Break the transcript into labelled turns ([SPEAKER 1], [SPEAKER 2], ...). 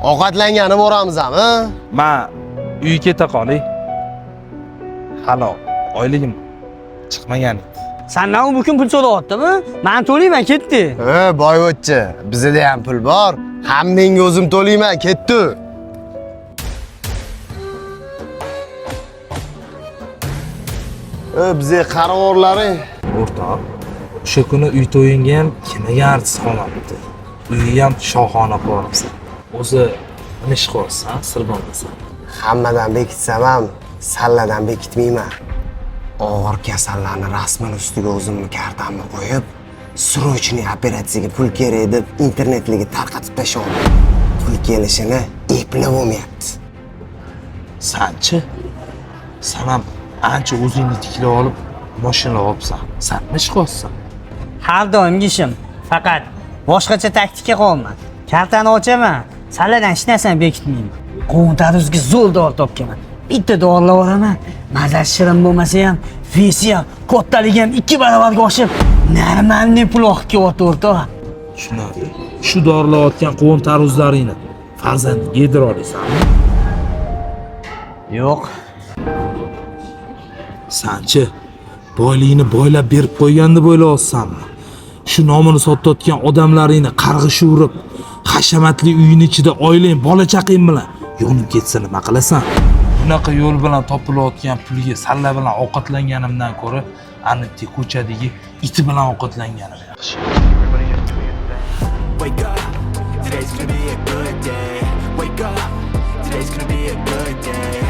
[SPEAKER 1] Ovqatlangani boramizmi?
[SPEAKER 2] Man uyga keta qolay. Hali oyligim chiqmagan edi.
[SPEAKER 3] Sandan u bukun pul so'rayaptimi? Man to'layman, ketdi.
[SPEAKER 1] E, boyvachcha, bizda ham pul bor. Hammangga o'zim to'layman, ketdi. E, bizga qaravorlaring.
[SPEAKER 2] O'rtoq, o'sha kuni uy to'yingga ham kelmagan artist qolmabdi. Uyi ham shohona qilibsan. O'zi nima ish qilyapsan, sir bo'lmasa?
[SPEAKER 1] Hammadan bekitsam ham salladan bekitmayman. Og'ir kasallarni rasmini ustiga o'zimni kartamni qo'yib, срочный operatsiyaga pul kerak deb internetlarga tarqatib tashladim. Pul kelishini eplab bo'lmayapti.
[SPEAKER 2] Sanchi? San ham ancha o'zingni tiklab olib, mashina olibsan. San nima ish qilyapsan?
[SPEAKER 3] Har doimgi ishim. Faqat boshqacha taktika qilyapman. Kartani ochaman, salladan hech narsani bekitmayman. Qovun tarvuzga zo'r dori topganman. Bitta dorilab olaman. Mazasi shirin bo'lmasa ham, vesi ham, kattaligi ham 2 barobarga oshib, normalniy pul oqib kelyapti o'rtoq.
[SPEAKER 2] Tushunarli. Shu dorilayotgan qovun tarvuzlaringni farzandingga yedira olasanmi?
[SPEAKER 3] Yo'q.
[SPEAKER 2] Sanchi, boyligini boylab berib qo'ygan deb o'ylayapsanmi? Shu nomini sotayotgan odamlaringni qarg'ish urib, hashamatli uyini ichida oilang, bola chaqang bilan yonib ketsa nima qilasan? Bunaqa yo'l bilan topilayotgan pulga salla bilan ovqatlanganimdan ko'ra, ana ko'chadagi iti bilan ovqatlanganim yaxshi.
[SPEAKER 4] Wake up, today's gonna be a good day. Wake up, today's gonna be a good day.